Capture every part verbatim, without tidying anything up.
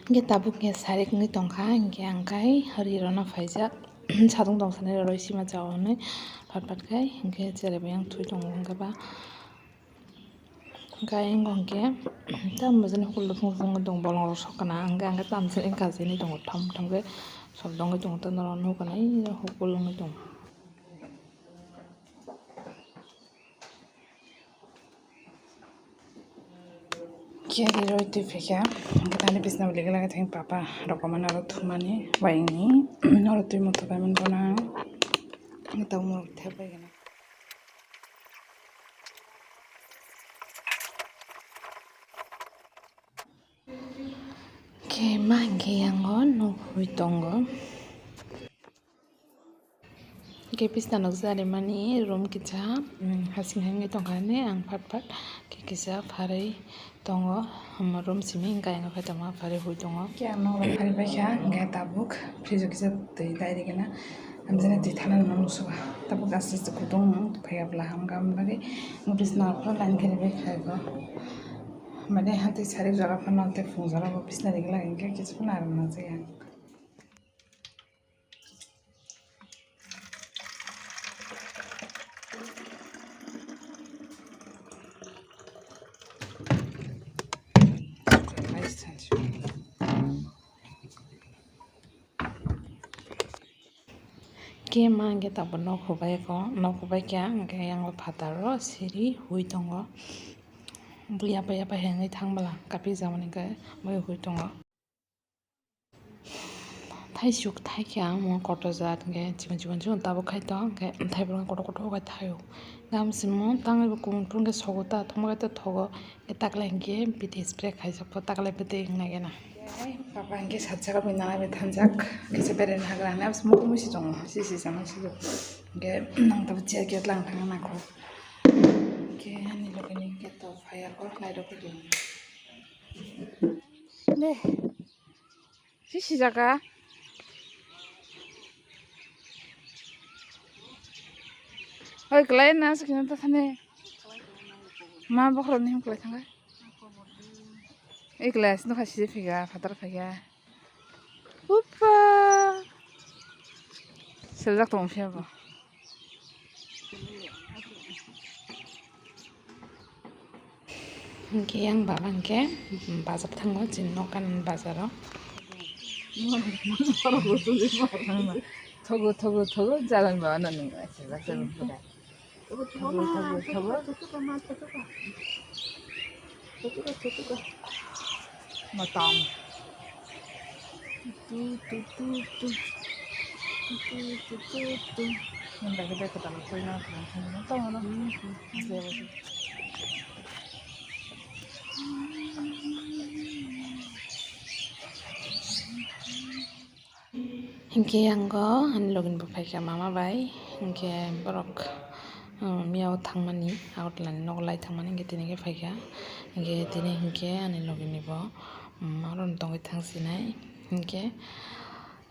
Hingke tabuk hingke sarik wngwi tongkha, hingke ang kai ri rwna phaijak. Sadung tong sanai rw rw sima cha hwnwi phat phat khai hingke cherai bai ang thwi tongo hingke ba. Hingke ayang hingke tamo jani hukul phung phung tong bolong rok sok kana hingke ang tamjani kaji ni tongo thom thom khe sok dongwi tongo tei norok nukha nai hukul wngwi tongo. Khe riroi twi phaikha, hwnkhe thani bisna bo ligilagi thang papa rok kwmani oro thumani bai wngwi oro twi motha paimani bono ang tamo thep bai gana. Khe ma hwnkhe yango nok hwi tongo. Hingke bisna nukjak rimani room kisa, mm, hasing hai wngwi tongkha hwnwi ang phat phat khe kisa pharwi tongo, um, room simi hingke ayang phai tongma pharwi hui tongo. Khe ang nokla pharwi paikha, hingke tabuk fridge o kisa twi dai rikana, amjani twi thanani mano suka. Tabuk aste aste kutung phaiya bwla hamkha, aboni bagwi bisna phano line khe ribai khago. Mane hantwi sarik jora phano tei phung jora bo bisna rigla hingke kisa phano aram nangjakya. Khe ma hwnkhe tabuk nok hubai kho, nok hubai khe hwnkhe yang phataro siri hui tongo. Bui yapa yapa hengwi thang bwla kaphi jamani hwnkhe bui hui tongo. Thaisuk thaikhe ang mo kotor jat hwnkhe chikon chikon chikon tabuk khai tong hwnkhe thaibrung kotor kotor khai thaio. Gam simo tangwi bo kubun phuru hwnkhe sogo ta thangma khai ta thogo hwnkhe taklai hwnkhe bidi spray khaijak pho taklai bidi wngnai gena. Papa hwnkhe sajak bai nana bai thanjak kisa beren hagra hwnwi abo simo musi tongo sisi sama sijak hwnkhe nang tabuk chair khe tlang thangna nangkho hwnkhe ani loge ni hwnkhe to phaiya kok nairok khe. De. Si sijaka. Oi, kelai na, sekian ta thani. Ma, bokhorok ni him kelai thangka. Ei, kelai, sini kha sijak phiga, phatar phiga. Uppa. Seljak tong phiya bo. Hingke yang baba hingke bazar thango chini nokan bazaro. Thogo, thogo, thogo, jalan baba na nung. Thogo, thogo, thogo. Matam. Tu, tu, tu, tu. Tu, tu, tu, tu. Nang dagi dagi talo koi na talo koi na talo na. Hingke yango ani logi ni bo phaikha mama bai, hingke borok, um, miyao thangmani, Agartala ni nogo lai thangmani, hingke tini khe phaikha, hingke tini hingke ani logi ni bo, um, aro ni tongwi thang sinai, hingke,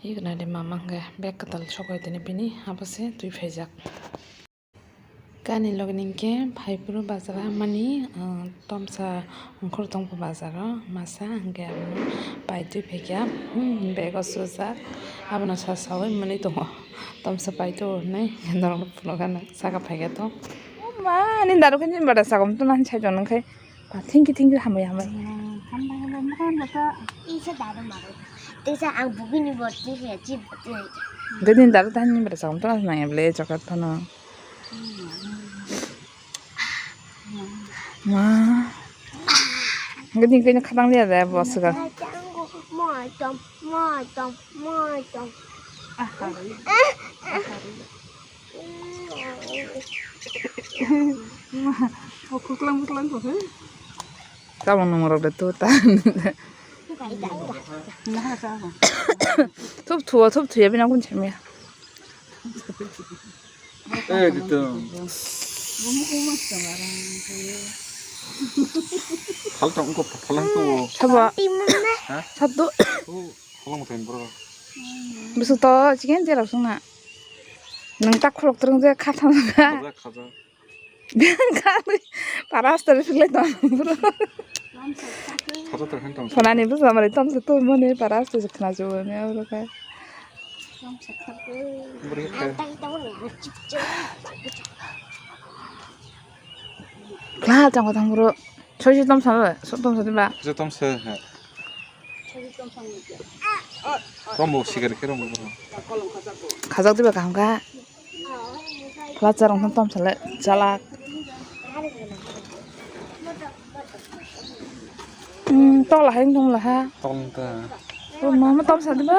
iko nade mama hingke bag kwtal sokoi tini bini, abo se twi phaijak. Kani logi ni hingke phaiphuru bazar mani, ah, tomsa ongkhor tongkha bazar o masa hingke abono paitwi phaikha, hmm, bag o sujak abono sasaui mwnwi tongo tomsa paito hinui norok no phunukha nang saka phaikha to. O ma ani daru khe nini bada sakom tuna hinwi saichung nang khai. Ba, thank you, thank you, hambai, hambai. Hambai, hambai, mokol hambai ta. Isa dada maro. Isa ang bugini borti ya, chip borti ya. Gadi dada tani bere sakom tona nang eble chokat phano. Ma. Gadi kene khatang dia da bosga. Moitom, moitom, moitom. Kwklang kwklang kok he. Tamo nung rok de tu ta. Thup thuo, thup thuo, bini kun chemia. Eh, di tu. Phal tong ko, phal tong ko. Sabo. Ha? Satu. Oh. Kholong thai borok. Bwswk to chicken cherok songna. Nwng tak khulok twrwng je kha thang kha. Khajak, khajak. Kha para astor philai tong bro. Khajak tong khe tong. Khonani bwsa mani tomsa tongmani para aste se khna jwk ni abo khe. Bwrwi khe. Kla chang thang bro. Soi soi tomsa le, so tomsa diba. Khajak tong se he. Rombo sigar khe rombo bro. Khajak diba kaham kha. Kla charong thang tomsa le chalak. Hmm, tokla hai wng tong laha. Tokla ta. Oh, mama tomsa diba?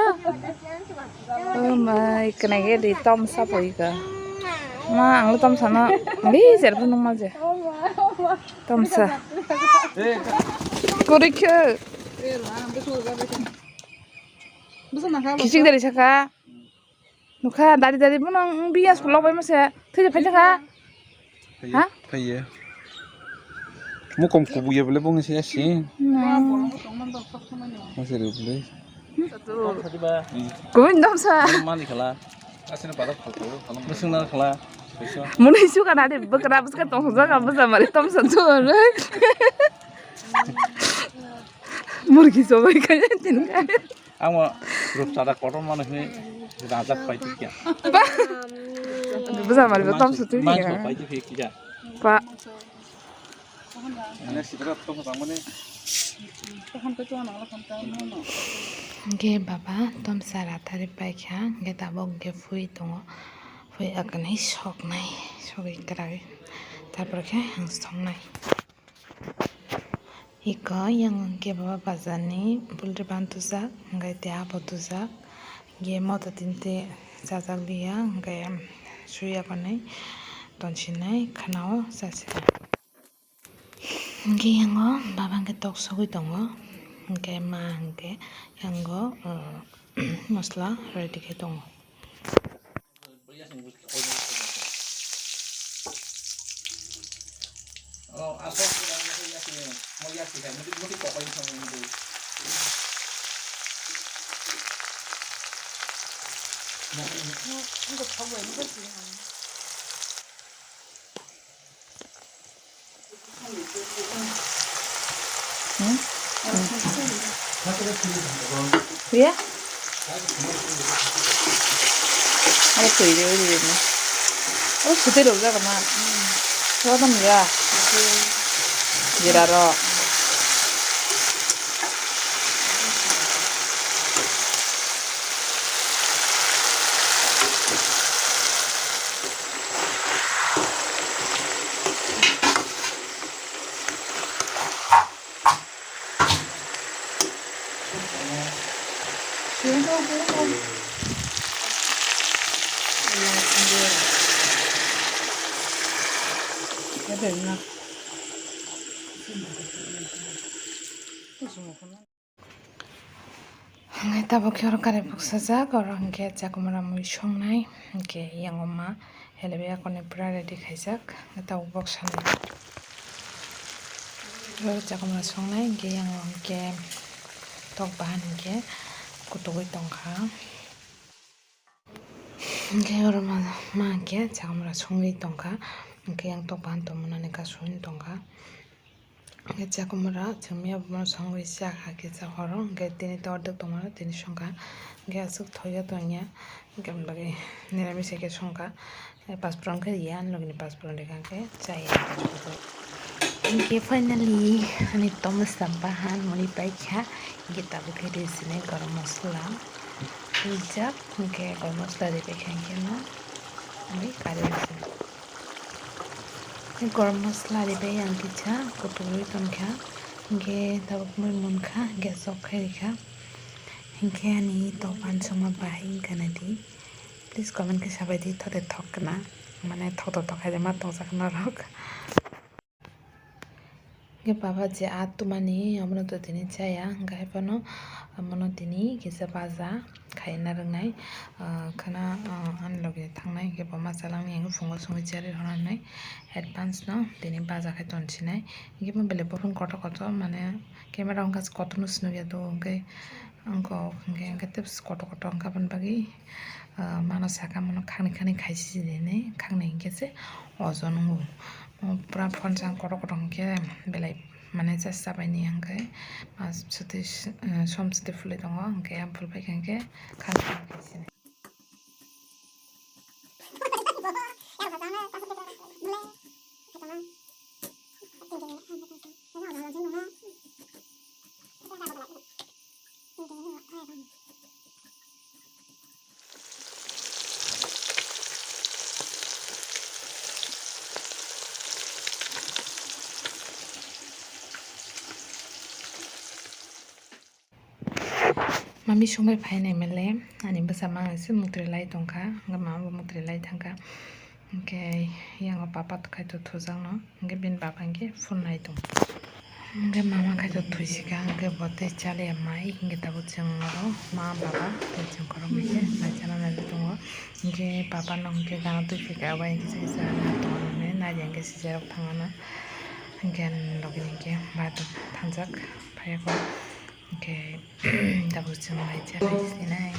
Oh my, kena ge di tomsa poi ka. Ma, ang le tomsa no. Bi zer bu nung ma je. Tomsa. Kuri khe. Kichik dari saka. Nukha, dari dari bono wng biya sulok bai mase. Thwi phai kha. Phaiye, ha? Phaiye. Mukom kubuye bole bong se asi. Hmm. Mase re bole. Kumin dom sa. Mani khala. Asina pada phalto. Bising na khala. Muni su kana de bwkra bwska tong jaga bwsa mari tom sa chu. Murgi so bai kaya tin kaya. Ang bo rupchada kotor mano hwnwi rajak pai tikya. Ba. Bwsa mari ba tom sutu mangso ya. Pai tikya. Ba. Ane sidra to mojang mani. Hwnkhe baba tomsa rathari paikha, hwnkhe tabuk hwnkhe phui tongo, phui akanai soknai, sogwi kwragwi, tarpor khe ang songnai. Iko yang hwnkhe bo bazar ni poultry farm tujak, hwnkhe tei abo tujak, hwnkhe moto tinte chajak liya, hwnkhe suya kanwi tonsinai khwnao chasi. Hwnkhe yango baba hwnkhe tok sogwi tongo, hwnkhe ma hwnkhe yango, uh, mosola ready khe tongo. Hmm? Hmm. Iya? Ada kiri, kiri, kiri. Oh, sudah dong, udah kena. Coba kan ya. Jira ro. Hwnwi tabuk khe oro kari buksajak, oro hwnkhe chakwmara mui songnai, hwnkhe yango ma helebya koni pura ready khaijak, tabuk boksa nai. Oro chakwmara songnai, hwnkhe yango hwnkhe tok bahan hwnkhe kutugwi tongkha. Hwnkhe oro ma, ma hwnkhe chakwmara songwi tongkha, hwnkhe yang tok bahan tongmani kasu hwn tongkha. Hwnkhe chakwmara chwngya bono songwi chakha kisa horo, hwnkhe tini to ordek tongmano tini songkha, hwnkhe aswk thoya tongya, hwnkhe aboni bagwi niramis hai khe songkha. Paspor wngkha ya, ani logini paspor wngkha khe chaya. Hwnkhe finally ani tomsa bahan muni paikha, hwnkhe tabuk khe risinai garam masala rijak, hwnkhe garam masala ribaikha hwnkhe no ani kari risi. Garam masala ribai ang kisa kutugwi tongkha, hwnkhe tabuk mui munkha, hwnkhe sok khai rikha, hwnkhe ani tok bahan songma bahai wngkha nadi. Please comment khe sabai di, thode thok khna, mane thok to thok hai ma tongjak norok. Hwnkhe baba je aa tumani, omono to tini chaya, hwnkhe hai phano omono tini kisa baja khaina rwngnai, ah, khwna, ah, ani logi thangnai, hwnkhe bo ma chalangni, hwnkhe phungo songwi cherwi rwnai, advance no tini baja khai tonsinai, hwnkhe bo belai buphang kotor kotor, mane camera wngkha kotorno se nukya do, hwnkhe wngkha, hwnkhe, hwnkhe tei kotor kotor wngkha, aboni bagwi, ah, mano saka mano khangni khangni khaisi nini, khangni hwnkhe se ojon wngo. Pura phone sang kotor kotor hwnkhe belai Mane cha chabaini hwnkhe, ah, suti, eh, som suti phulwi tongo, hwnkhe ang phulpai kha hwnkhe khan khan khe sini. Mami songbai phainai mele, ani bwsa mangse muktre lai tongkha, hwnkhe mama bo muktre lai thangkha. Hwnkhe yango papa khaito thujakno, hwnkhe bini baba hwnkhe phone nai tongo. Hwnkhe mama khaito thuisika, hwnkhe bo tei chaliya mai, hwnkhe tabuk chwng oro ma baba tei chwng khoroknwi khe nai chana nai tongo. Hwnkhe papa no hwnkhe gana twi phika, bai hwnkhe se kisa na tongo nai, nai hwnkhe sijarok thangana. Hwnkhe ani logi hwnkhe bathroom thangjak phaiya kho. Hwnkhe tabuk chwng nai chana sinai.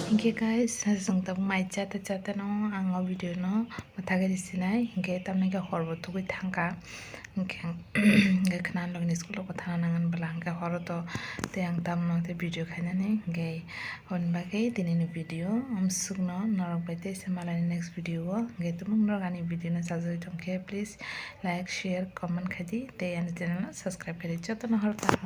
Hwnkhe guys, chwng tabuk mai chate chate no ang o video no mwthagwi risinai, hwnkhe tamni khe horbo thugwi thangkha. Hwnkhe ang, hwnkhe khna logni school o thana nangan bwla, hwnkhe horo to tei ang tamno tei video khainani, hwnkhe aboni bagwi tinini video amsukno norok bai tei se malani next video o, hwnkhe tabuk norok ani video no sajagwi tongkhe, please like, share, comment khaidi tei ani channel no subscribe khaidi. Jotono hor kaham.